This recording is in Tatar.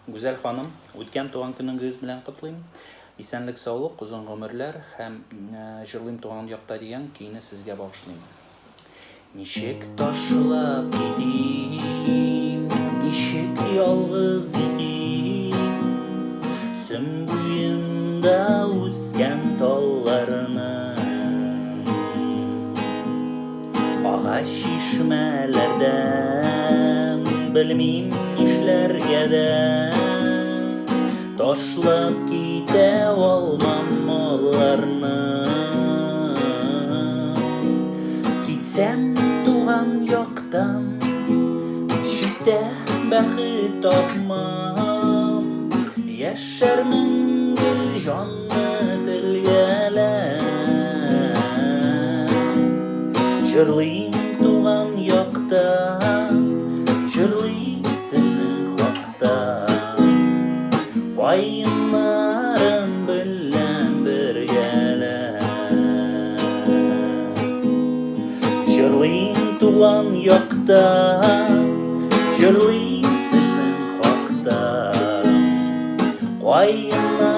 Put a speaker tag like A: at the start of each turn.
A: Гүзәл ханым, үткән туган көнегез белән котлыйм. Исәнлек-саулык, озын гомерләр һәм Җырлыйм туган якта дигән көйне сезгә багышлыйм. Ничек ташлап китим, ничек ялгыз итим, Сөн буенда үскән талларны. Агач чишмәләрдән белмим нишләргә дә, Ташлап китә алмам аларны. Китсәм туган яктан, читтә бәхет тапмам. Яшәрмен гел җанны телгәләп. Җырлыйм туган якта, җырлыйм сезнең хакта. Каеннарым белән бергәләп. Җырлыйм туган якта, җырлыйм сезнең хакта. Каеннарым.